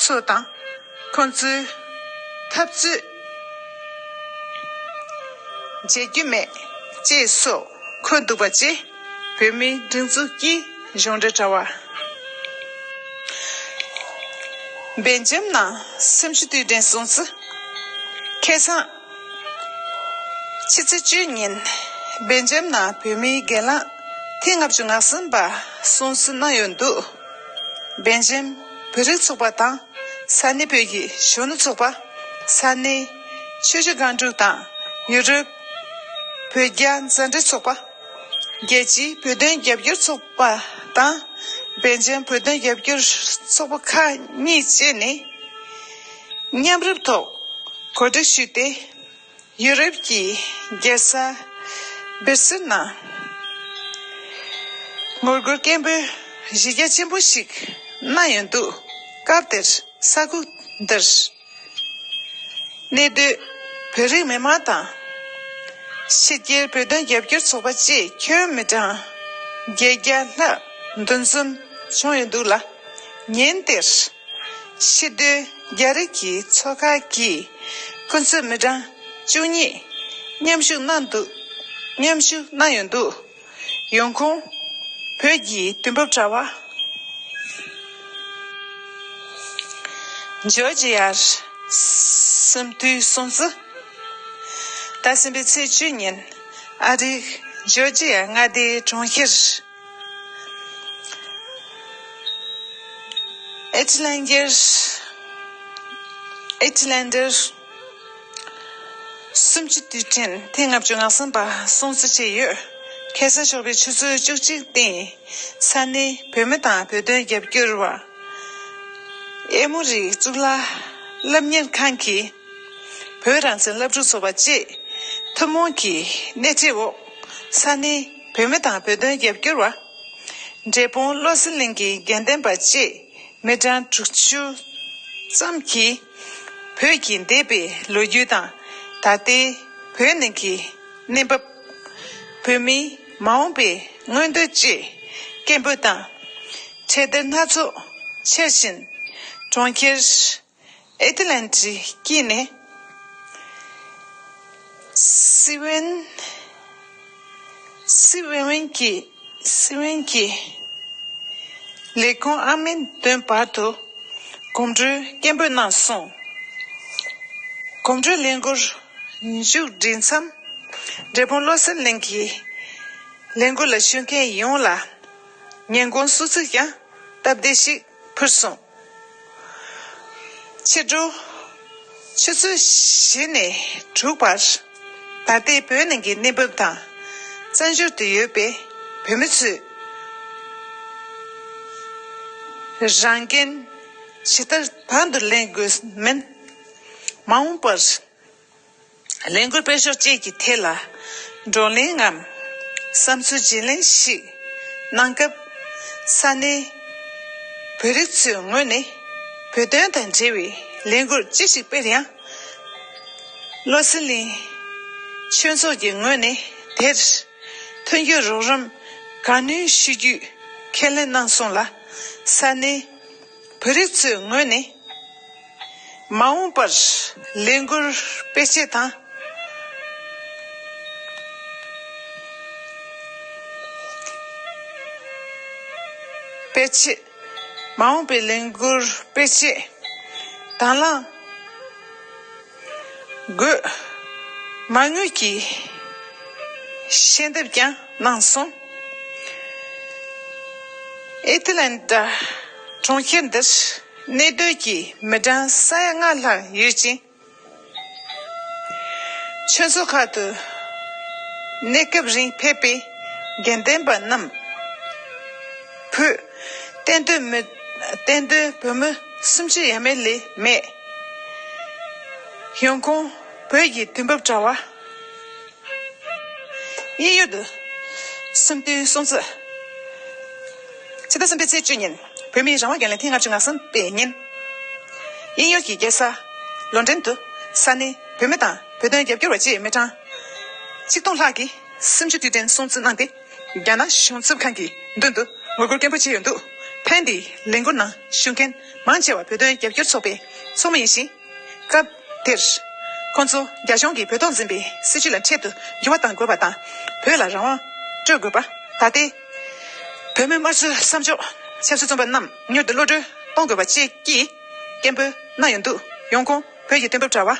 ཚོ་དང་ཁོང་ཚོའི་འཐབ་རྩོད་བརྗེད་རྒྱུ་མེད་ཅེས་སོགས་འཁོད་འདུག་པ་བཅས་བོད་མིའི་སྒྲིག་འཛུགས་ཀྱི་གཞུང་འབྲེལ་དྲ་བ། སྦེལ་ཇམ་ནང་སེམས་ཤུགས་དུས་དྲན་སྲུང་བརྩི། ཁ་སང་ཕྱི་ཚེས་བཅུ་ཉིན་སྦེལ་ཇམ་ནང་བོད་མིའི་སྒེར་ལངས་ཐེངས་ལྔ་བཅུ་ང་གསུམ་པ་སྲུང་བརྩི་གནང་ཡོད་འདུག་སྦེལ་ཇམ་བོད་རིགས་ཚོགས་པ་དང་ས་གནས་བོད་ཀྱི་གཞོན་ནུ་ཚོགས་པ། ས་གནས་ཆུ་བཞི་སྒང་དྲུག་དང་ཡུ་རོབ་བོད་རྒྱ་མཛའ་འབྲེལ་ཚོགས་པ། རྒྱལ་སྤྱིའི་བོད་དོན་རྒྱབ་སྐྱོར་ཚོགས་པ་དང་སྦེལ་ཇམ་བོད་དོན་རྒྱབ་སྐྱོར་ཚོགས་པ་ཁག་གཉིས་བཅས་ནས་མཉམ་རུབ་ཐོག་གོ་སྒྲིག་ཞུས་ཏེ། ཡུ་རོབ་ཀྱི་རྒྱལ་ས་སྦིར་སིལ་ནང་ངོ་རྒོལ་སྐད་འབོད་གཞི་རྒྱ་ཆེན་པོ་ཞིག་གནང་ཡོད་འདུག་སྐབས་དེར་ས་ཁུག་འདིར་གནས་སྡོད་བོད་རིགས་མི་མང་དང་། ཕྱི་རྒྱལ་བོད་དོན་རྒྱབ་སྐྱོར་ཚོགས་པ་བཅས་ཁྱོན་མི་གྲངས་བརྒྱད་བརྒྱ་ལྷག་འདུ་འཛོམས་བྱུང་ཡོད་འདུག་ལ། ཉིན་དེར་ཕྱི་སྡོད་རྒྱ་རིགས་ཀྱི་ཚོགས་ཁག་གིས་སྐུ་ཚབ་མི་གྲངས་བཅུ་གཉིས་མཉམ་ཞུགས་གནང་འདུག་མཉམ་ཞུགས་གནང་ཡོད་འདུག་ཡོང་ཁུངས། བོད་ཀྱི་དུས་བབ་དྲ་བ། ཇོར་ཇི་ཡར་སུམ་བསྟུན་སྲུང་བརྩི། ཟླ་གསུམ་པའི་ཚེས་བཅུ་ཉིན་ཨ་རིའི་ཇོར་ཇི་ཡ་མངའ་སྡེའི་གྲོང་ཁྱེར་ཨེ་ཊི་ལན་ཀར་ཨེ་ཊི་ལན་ཀར་གསུམ་བཅུ་དུས་དྲན་ཐེངས་ལྔ་བཅུ་ང་གསུམ་པ་སྲུང་བརྩི་བྱས་ཡོད། ཁ་སང་ཞོགས་པའི་ཆུ་ཚོད་བཅུ་གཅིག་སྟེང་ས་གནས་བོད་མི་དང་བོད་དོན་རྒྱབ་སྐྱོར་བ་ཨེ་མོ་རི་གཙུག་ལག་སློབ་གཉེར་ཁང་གི་བོད་རང་བཙན་སློབ་ཕྲུག་ཚོགས་པ་བཅས་ཐུན་མོང་གི་སྣེ་ཁྲིད་འོག་ས་གནས་བོད་མི་དང་བོད་དོན་རྒྱབ་སྐྱོར་བ། འབྲས་སྤུངས་བློ་གསལ་གླིང་གི་དགེ་ལྡན་པ་བཅས་མི་གྲངས་དྲུག་ཅུ་ཙམ་གྱིས་བོད་ཀྱི་འདས་པའི་ལོ་རྒྱུས་དང་ད་ལྟའི་བོད་ནང་གི་གནས་བབ། བོད་མིའི་མ་འོངས་པའི་མངོན་འདོད་བཅས་སྐད་འབོད་དང་། འཕྲེད་དར་སྣ་ཚོགས་འཕྱར་བཞིན་གྲོང་ཁྱེར་ཨེ་ཐི་ལན་ཊའི་དཀྱིལ་ནས་སི་ཝེན། སི་ཝེན་ཝེན་གྱི་སི་ཝེན་གྱི་ལས་ཁུངས་ཨ་མིན་དོན་བར་དུ་གོམ་བགྲོད་སྐད་འབོད་གནང་སོང་། གོམ་བགྲོད་ལས་འགུལ་མཇུག་སྒྲིལ་མཚམས་འབྲས་སྤུངས་བློ་གསལ་གླིང་གི་ལས་འགུལ་ལ་ཞུགས་མཁན་ཡོངས་ལ་ཉིན་གུང་གསོལ་ཚིགས་ཀྱང་སྟབས་བདེ་ཞིག་ཕུལ་སོང་། ཕྱི་དྲོ་ཆུ་ཚོད་བཞི་ནས་དྲུག་བར་ད་ལྟའི་བོད་ནང་གི་གནས་བབ་དང་བཙན་བྱོལ་དུ་ཡོད་པའི་བོད་མི་ཚོས་རང་འགན་ཇི་ལྟར་བང་དུ་ལེན་དགོས་མིན། མ་འོངས་པར། ལས་འགུལ་སྤེལ་ཕྱོགས་བཅས་ཀྱི་ཐད་ལ་བགྲོ་གླེང་ངམ་བསམ་ཚུལ་བརྗེ་ལེན་ཞིག་གནང་སྐབས། ས་གནས་བོད་རིགས་ཚོའི་ངོས་ནས་བོད་དོན་དང་འབྲེལ་བའི་ལས་འགུལ་ཅི་ཞིག་སྤེལ་ཡང་། བློ་གསལ་གླིང་ཆོས་ཚོགས་ཀྱི་ངོས་ནས་དེར་མཐུན་འགྱུར་རོགས་རམ་གང་ནུས་ཞུ་རྒྱུའི་ཁས་ལེན་གནང་སོང་ལ། ས་གནས་བོད་རིགས་ཚོའི་ངོས་ནས། མ་འོངས་པར་ལས་འགུལ་སྤེལ་ཆེད་དང་། སྤེལ་ཆེད། མ་འོངས་པའི་ལས་འགུལ་སྤེལ་ཆེད་དང་བླངས་དགོས་མ་དངུལ་གྱི་ཤེས་འདེབས་ཀྱང་གནང་སོང་། ཨེ་ཐི་ལན་ཊ་གྲོང་ཁྱེར་འདིར་གནས་སྡོད་ཀྱི་མི་གྲངས་ས་ཡ་ལྔ་ལྷག་ཡོད་ཅིང་། ཆོས་ཚོགས་ཁག་ཏུ་གནས་སྐབས་རིང་ཕེབས་པའི་དགེ་ལྡན་པ་རྣམས་བོད་གཏན་སྡོད་མི་གཏན་སྡོད་བོད་མི་སུམ་ཅུ་ཡས་མས་ལས་མེད། ཡོང་ཁུངས། བོད་ཀྱི་དུས་བབ་དྲ་བ། དབྱིན་ཡུལ་དུ་སུམ་བསྟུན་སྲུང་བརྩི། ཕྱི་ཟླ་གསུམ་པའི་ཚེས་བཅུ་ཉིན་བོད་མིའི་རང་དབང་རྒྱུན་ལས་ཐེངས་ལྔ་བཅུ་ང་གསུམ་པའི་ཉིན། དབྱིན་ཡུལ་གྱི་རྒྱལ་ས་ལོན་ཌོན་དུ་ས་གནས་བོད་མི་དང་བོད་དོན་རྒྱབ་སྐྱོར་བ་བཅས་མི་གྲངས་ཆིག་སྟོང་ལྷག་གིས་སུམ་ཅུ་དུས་དྲན་སྲུང་བརྩི་གནང་སྟེ། རྒྱ་ནག་གཞུང་ཚབ་ཁང་གི་མདུན་དུ་ངོ་རྒོལ་སྐད་འབོད་བྱས་ཡོད་འདུག་ཐེངས་འདིའི་ལས་འགུལ་ནང་ཞུགས་མཁན་མང་ཆེ་བ་བོད་དོན་རྒྱབ་སྐྱོར་ཚོགས་པའི་ཚོགས་མི་ཡིན་ཞིང་། སྐབས་དེར་ཁོང་ཚོ་རྒྱ་གཞུང་གིས་བོད་ཐོག་འཛིན་པའི་སྲིད་བྱུས་ལ་འཕྲལ་དུ་འགྱུར་བ་གཏང་དགོས་པ་དང་། བོད་ལ་རང་དབང་སྤྲོད་དགོས་པ། ད་ལྟའི་བོད་མིའི་དམར་གསོད་བསམ་ཕྱོགས་ཆབ་སྲིད་བཙོན་པ་རྣམས་མྱུར་དུ་གློད་གྲོལ་གཏོང་དགོས་པ་བཅས་ཀྱི་སྐད་འབོད་གནང་ཡོད་འདུག་ཡོང་ཁུངས། བོད་ཀྱི་དུས་བབ་དྲ་བ།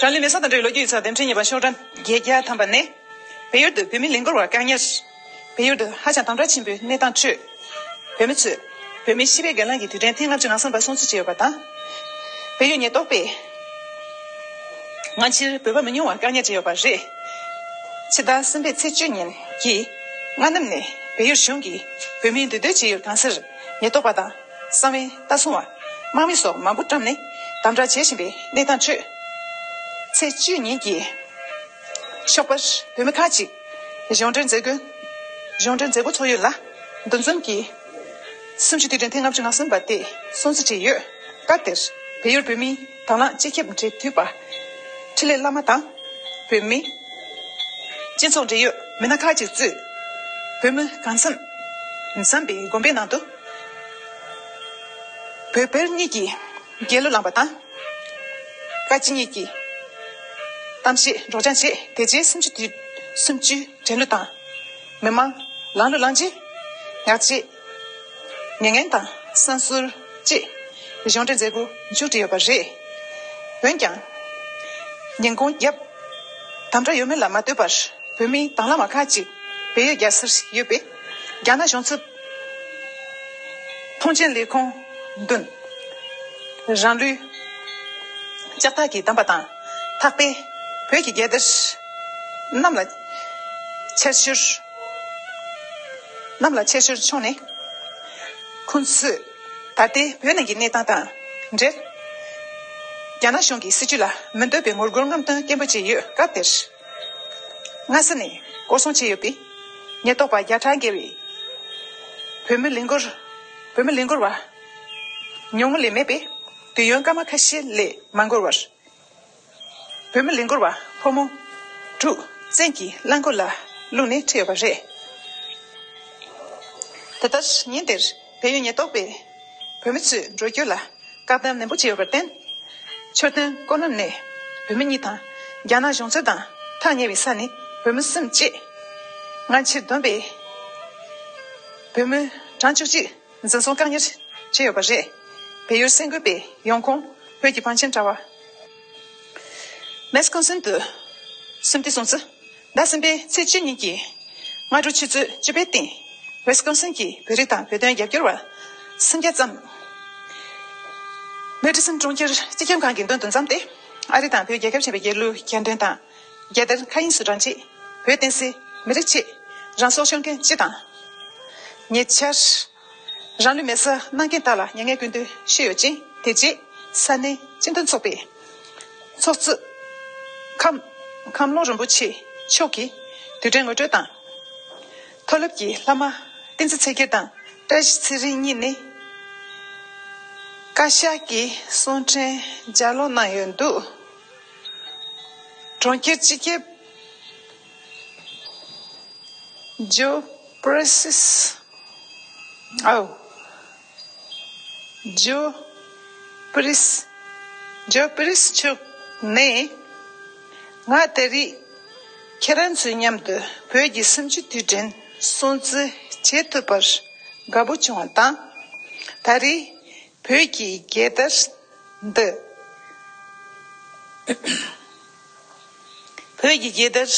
རང་ལུས་མེ་སྲེག་དང་འབྲེལ་བའི་ལོ་རྒྱུས་ཡིག་ཚགས་དེབ་ཕྲེང་གཉིས་པ་ཤོག་གྲངས་བརྒྱད་བརྒྱ་ཐམ་པ་ནས། བལ་ཡུལ་དུ་བོད་མི་ལས་འགུལ་བ་བཀག་ཉར། བལ་ཡུལ་དུ་ཧ་ཅང་དམ་དྲག་ཆེན་པོའི་གནས་སྟངས་ཁྲོད། བོད་མི་ཚོས་བོད་མིའི་ཤེས་དཔལ་སྒེར་ལངས་ཀྱི་དུས་དྲན་ཐེངས་ལྔ་བཅུ་ང་གསུམ་པ་སྲུང་བརྩི་བྱས་ཡོད་པ་དང་། བལ་ཡུལ་ཉེན་རྟོག་པས་སྔ་ཕྱིར་བོད་པ་མི་ཉུང་བ་བཀག་ཉར་བྱས་ཡོད་པ་རེད། ཕྱི་ཟླ་གསུམ་པའི་ཚེས་བཅུ་ཉིན་གྱི་སྔ་ནུབ་ནས་བལ་ཡུལ་གཞུང་གིས་བོད་མིའི་འདུས་སྡོད་བྱེད་ཡུལ་གང་སར་ཉེན་རྟོག་པ་དང་གསང་བའི་ལྟ་སྲུང་བ། དམག་མི་སོགས་མང་པོ་བཀྲམ་ནས་དམ་དྲག་བྱེད་བཞིན་པའི་གནས་སྟངས་ཁྲོད། ཚེས་བཅུ་ཉིན་གྱི་ཞོགས་པར་བོད་མི་ཁག་ཅིག་གཞུང་འབྲེལ་མཛད་སྒོ། གཞུང་འབྲེལ་མཛད་སྒོ་ཚོགས་ཡུལ་ལ་འདུ་འཛོམས་ཀྱིས་གསུམ་བཅུའི་དུས་དྲན་ཐེངས་ལྔ་བཅུ་ང་གསུམ་པ་དེ་སྲུང་བརྩི་བྱས་ཡོད། སྐབས་དེར་བལ་ཡུལ་བོད་མིའི་དང་བླངས་སྤྱི་ཁྱབ་འབྲེལ་མཐུད་པ་འཕྲིན་ལས་བླ་མ་དང་། བོད་མི་སྤྱི་ཚོགས་འབྲེལ་ཡོད་མི་སྣ་ཁག་ཅིག་གཙོས་བོད་མི་གང་འཚམ་འཛོམས་པའི་དགོན་པའི་ནང་དུ་བོད་བལ་གཉིས་ཀྱི་རྒྱལ་གླུ་བླངས་པ་དང་། བཀའ་སྤྱི་གཉིས་ཀྱི་གཏམ་བཤད་སྒྲོག་སྦྱང་བྱས། དེ་རྗེས་སུམ་ཅུ་དུས་སུམ་ཅུའི་དྲན་གླུ་དང་། མི་མང་ལང་གླུ་བླངས་རྗེས། ངག་བཅད། མྱ་ངན་དང་བསམ་ཚུལ་བཅས་གཞུང་འབྲེལ་མཛད་སྒོ་མཇུག་བསྒྲིལ་ཡོད་པ་རེད། འོན་ཀྱང་། ཉིན་གུང་རྒྱབ། དམ་དྲག་ཡོད་མེད་ལ་མ་ལྟོས་པར་བོད་མིའི་དང་བླངས་པ་ཁག་ཅིག་བལ་ཡུལ་རྒྱལ་སར་ཡོད་པའི་རྒྱ་ནག་གཞུང་ཚབ་ཐོངས་མཆན་ལས་ཁུངས་མདུན་རང་ལུས་ལྕགས་ཐག་གིས་བསྡམས་པ་དང་། ཐག་པས་བོད་ཀྱི་རྒྱལ་དར་གནམ་ལ་འཕྱར་ཤོར། གནམ་ལ་འཕྱར་ཤོར་བྱུང་ནས། ཁོང་ཚོས་ད་ལྟའི་བོད་ནང་གི་གནས་སྟངས་དང་འབྲེལ། རྒྱ་ནག་གཞུང་གི་སྲིད་བྱུས་ལ་མི་འདོད་པའི་ངོ་རྒོལ་རྔམ་སྟོན་སྐད་འབོད་བྱས་ཡོད། སྐབས་དེར། སྔ་ས་ནས་སྐོར་སྲུང་བྱས་ཡོད་པའི་ཉེན་རྟོག་པ་བརྒྱ་ཕྲག་བརྒལ་བས། བོད་མི་ལས་འགུལ། བོད་མི་ལས་འགུལ་བ་ཉུང་ངུ་ལས་མེད་པས། དུས་ཡུན་སྐར་མ་ཁ་ཤས་ལས་མ་འགོར་བར། བོད་མི་ལས་འགུལ་བ་ཕོ་མོ་དྲུག་བཙན་གྱིས་རླངས་འཁོར་ལ་བླུགས་ནས་ཁྲིད་ཡོད་པ་རེད། དེ་ལྟར་ཉིན་དེར་བལ་ཡུལ་ཉེན་རྟོག་པས་བོད་མི་ཚོའི་འགྲོ་སྐྱོད་ལ་བཀག་སྡོམ་ནན་པོ་བྱས་ཡོད་པར་བརྟེན། མཆོད་རྟེན་ཀོ་ནམ་ནས་བོད་མི་གཉིས་དང་རྒྱ་ནག་གཞུང་ཚབ་དང་ཐག་ཉེ་བའི་ས་ནས་བོད་མི་གསུམ་བཅས་སྔ་ཕྱིར་བསྡོམས་པས་བོད་མི་གྲངས་བཅུ་གཅིག་འཛིན་བཟུང་བཀག་ཉར་བྱས་ཡོད་པ་རེད། བལ་ཡུལ་གསར་འགོད་པའི་ཡོང་ཁུངས་བོད་ཀྱི་བང་ཆེན་དྲ་བ། མེ་སི་ཀོན་སིན་དུ་སུམ་ཏི་སུང་ཙི། ཟླ་གསུམ་པའི་ཚེས་བཅུ་ཉིན་གྱི་སྔ་དྲོ་ཆུ་ཚོད་བཅུ་པའི་སྟེང་། ཝེ་སི་ཀོན་སིན་གྱི་བོད་རིགས་དང་བོད་དོན་རྒྱབ་སྐྱོར་བ་སུམ་བརྒྱ་ཙམ། མེ་ཌི་སིན་གྲོང་ཁྱེར་སྤྱི་ཁྱབ་ཁང་གི་མདུན་དུ་འཛོམས་ཏེ། ཨ་རི་དང་བོད་རྒྱལ་ཁབ་ཆེན་པོའི་རྒྱལ་གླུ་རྒྱལ་འདོན་དང་། རྒྱལ་དར་མཁའ་དབྱིངས་སུ་བསྒྲེངས་རྗེས། བོད་བསྟན་སྲིད་མི་རིགས་ཆེད་རང་སྲོག་ཤོར་མཁན་སྤྱི་དང་། ཉེ་ཆར། རང་ལུས་མེ་སྲེག་གནང་མཁན་དག་ལ་མྱ་ངན་སྐུལ་འདེད་ཞུས་ཡོད་ཅིང་། དེ་རྗེས་ས་གནས་སྤྱི་མཐུན་ཚོགས་པའི་ཚོགས་གཙོ་ཁམས་ཁམས་ལོ་རིན་པོ་ཆེ་མཆོག་གིས་དུས་དྲན་ངོ་སྤྲོད་དང་། མཐོ་སློབ་ཀྱི་བླ་མ་བསྟན་འཛིན་ཚེ་རྒྱལ་དང་བཀྲ་ཤིས་ཚེ་རིང་གཉིས་ནས་བཀའ་ཤག་གི་གསུང་འཕྲིན་ལྗགས་ཀློག་གནང་ཡོད་འདུག་གྲོང་ཁྱེར་སྤྱི་ཁྱབ་ཇོ་པི་རི་སིས། ཨའོ། ཇོ་པི་རི་སི། ཇོ་པི་རི་སི་མཆོག་ནས། ང་ད་རེས་ཁྱེད་རང་ཚོའི་མཉམ་དུ་བོད་ཀྱི་གསུམ་བཅུའི་དུས་དྲན་སྲུང་བརྩི་བྱེད་ཐུབ་པར་དགའ་པོ་བྱུང་བ་དང་། ད་རེས་བོད་ཀྱི་རྒྱལ་དར་འདི། བོད་ཀྱི་རྒྱལ་དར་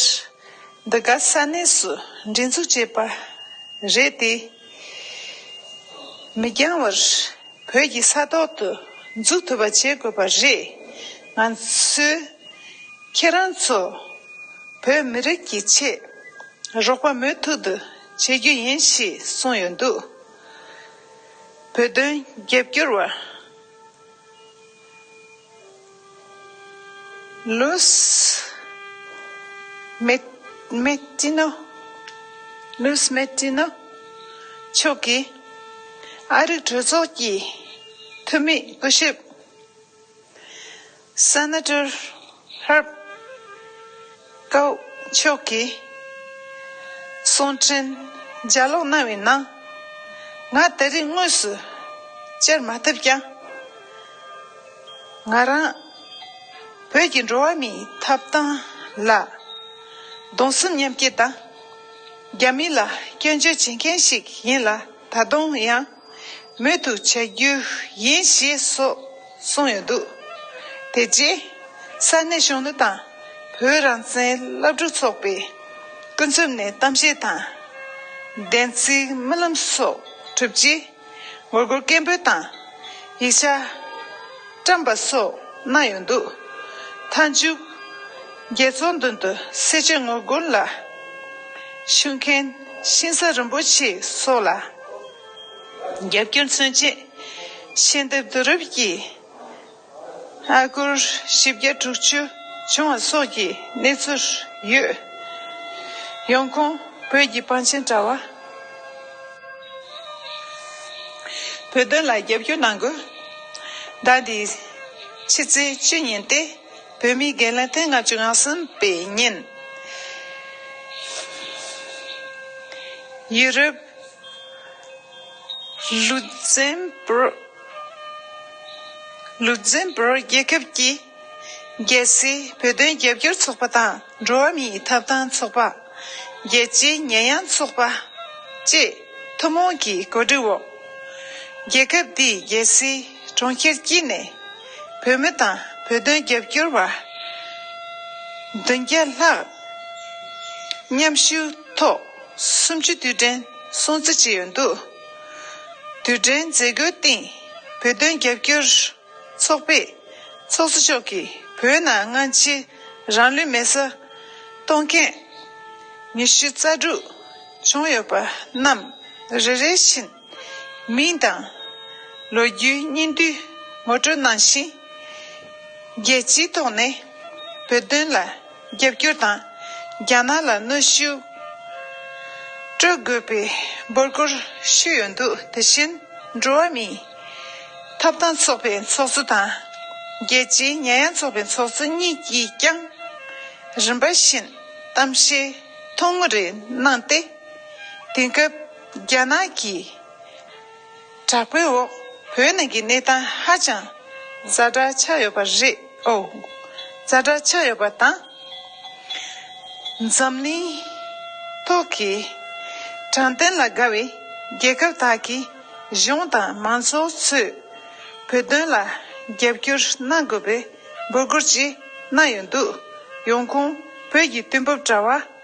འདི་ག་ས་གནས་སུ་སྒྲེང་འཛུགས་བྱས་པ་རེད་དེ། མི་འགྱངས་བར་བོད་ཀྱི་ས་ཐོག་ཏུ་འཛུགས་ཐུབ་པ་བྱེད་དགོས་པ་རེད། ང་ཚོས་ཁྱེད་རང་ཚོ་བོད་མི་རིགས་ཀྱི་ཆེད་རོགས་པ་མུ་མཐུད་དུ་བྱེད་རྒྱུ་ཡིན་ཞེས་གསུངས་ཡོད་འདུག་བོད་དོན་རྒྱབ་སྐྱོར་བ། ལུས་མེ་མེ་ཏི་ནོ། ལུས་མེ་ཏི་ནོ་མཆོག་གིས་ཨ་རིའི་གྲོས་ཚོགས་ཀྱི་འཐུས་མི་སྐུ་ཞབས་སེ་ནེ་ཊར་ཧརབ་ཀའོ་མཆོག་གིས་གསུང་འཕྲིན་ལྗགས་ཀློག་གནང་བའི་ནང་། ང་ད་རེས་དངོས་སུ་བཅར་མ་ཐུབ་ཀྱང་། ང་རང་བོད་ཀྱི་འགྲོ་བ་མིའི་ཐོབ་ཐང་ལ་གདུང་སེམས་མཉམ་སྐྱེད་དང་། རྒྱ་མི་ལ་སྐྱོན་བརྗོད་བྱེད་མཁན་ཞིག་ཡིན་ལ། ད་དུང་ཡང་མུ་མཐུད་བྱ་རྒྱུ་ཡིན་ཞེས་སོགས་གསུངས་ཡོད་འདུག་དེ་རྗེས་ ས་གནས་གཞོན་ནུ་དང་བོད་རང་བཙན་སློབ་ཕྲུག་ཚོགས་པའི་སྐུ་མཚམས་ནས་གཏམ་བཤད་དང་། བདེན་ཚིག་རྨི་ལམ་སོགས་གྲུབ་རྗེས་ངོ་རྒོལ་སྐད་འབོད་དང་ཡིག་ཆ་བཀྲམ་པ་སོགས་གནང་ཡོད་འདུག་མཐའ་མཇུག་རྒྱལ་ཚོགས་མདུན་དུ་སེར་བྱེས་ངོ་རྒོལ་ལ་ཞུགས་མཁན་ཤིང་བཟའ་རིན་པོ་ཆེ་སོགས་ལ་རྒྱབ་སྐྱོར་མཚོན་ཆེད་ཤེས་ལྡན་བསྡུ་རུབ་ཀྱིས་ཨ་སྒོར་བཞི་བརྒྱ་དྲུག་ཅུ་བྱུང་བ་སོགས་ཀྱི་གནས་ཚུལ་ཡོད། ཡོང་ཁུངས་བོད་ཀྱི་པང་ཆེན་དྲ་བ། བོད་དོན་ལ་རྒྱབ་སྐྱོར་གནང་དགོས། ཟླ་འདིའི་ཕྱི་ཚེས་བཅུ་ཉིན་ཏེ་བོད་མིའི་རྒན་ལགས་ཐེངས་ལྔ་བཅུ་ང་གསུམ་པའི་ཉིན། ཡུ་རོབ་ལུག་ཛེམ་བུར་ལུག་ཛེམ་བུར་རྒྱལ་ཁབ་ཀྱི་རྒྱལ་སྲིད་བོད་དོན་རྒྱབ་སྐྱོར་ཚོགས་པ་དང་འགྲོ་བ་མིའི་ཐོབ་ཐང་ཚོགས་པ། རྒྱལ་སྤྱིའི་ཉེས་ཡངས་ཚོགས་པ་བཅས་ཐུན་མོང་གི་གོ་སྒྲིག་འོག་རྒྱལ་ཁབ་འདིའི་རྒྱལ་སའི་གྲོང་ཁྱེར་དཀྱིལ་ནས་བོད་མི་དང་བོད་དོན་རྒྱབ་སྐྱོར་བ་བདུན་བརྒྱ་ལྷག་མཉམ་ཞུགས་ཐོག་གསུམ་བཅུའི་དུས་དྲན་སྲུང་བརྩི་བྱས་ཡོད་འདུག་དུས་དྲན་མཛད་སྒོའི་སྟེང་བོད་དོན་རྒྱབ་སྐྱོར་ཚོགས་པའི་ཚོགས་གཙོ་མཆོག་གིས་བོད་ནང་སྔ་ཕྱི་རང་ལུས་མེ་སྲེག་གཏོང་མཁན་ཉི་ཤུ་རྩ་དྲུག་བྱུང་ཡོད་པ་རྣམས་རེ་རེ་བཞིན་མིང་དང་ལོ་རྒྱུས་སྙིང་བསྡུས་ངོ་སྤྲོད་གནང་ཞིང་། རྒྱལ་སྤྱིའི་ཐོག་ནས་བོད་དོན་ལ་རྒྱབ་སྐྱོར་དང་རྒྱ་ནག་ལ་གནོན་ཤུགས་སྤྲོད་དགོས་པའི་འབོད་སྐུལ་ཞུས་ཡོད་འདུག་དེ་བཞིན་འགྲོ་བ་མིའི་ཐོབ་ཐང་ཚོགས་པའི་ཚོགས་གཙོ་དང་རྒྱལ་སྤྱིའི་ཉེས་ཡངས་ཚོགས་པའི་ཚོགས་གཙོ་གཉིས་ཀྱིས་ཀྱང་རིམ་པ་བཞིན་གཏམ་བཤད་ཐུང་ངུ་རེ་གནང་སྟེ། དེང་སྐབས་རྒྱ་ནག་གི་དྲག་པོའི་འོག་བོད་ནང་གི་གནས་སྟངས་ཧ་ཅང་ཛ་དྲག་ཆགས་ཡོད་པ་རེད། ཨོ། ཛ་དྲག་ཆགས་ཡོད་པ་དང་། འཛམ་གླིང་ཐོག་གི་དྲང་བདེན་ལ་དགའ་བའི་རྒྱལ་ཁབ་དག་གི་གཞུང་དང་མང་ཚོགས་ཚོས་བོད་དོན་ལ་རྒྱབ་སྐྱོར་གནང་དགོས་པའི་འབོད་སྐུལ་ཅིག་གནང་ཡོད་འདུག་ཡོང་ཁུངས་བོད་ཀྱི་དུས་བབ་དྲ་བ།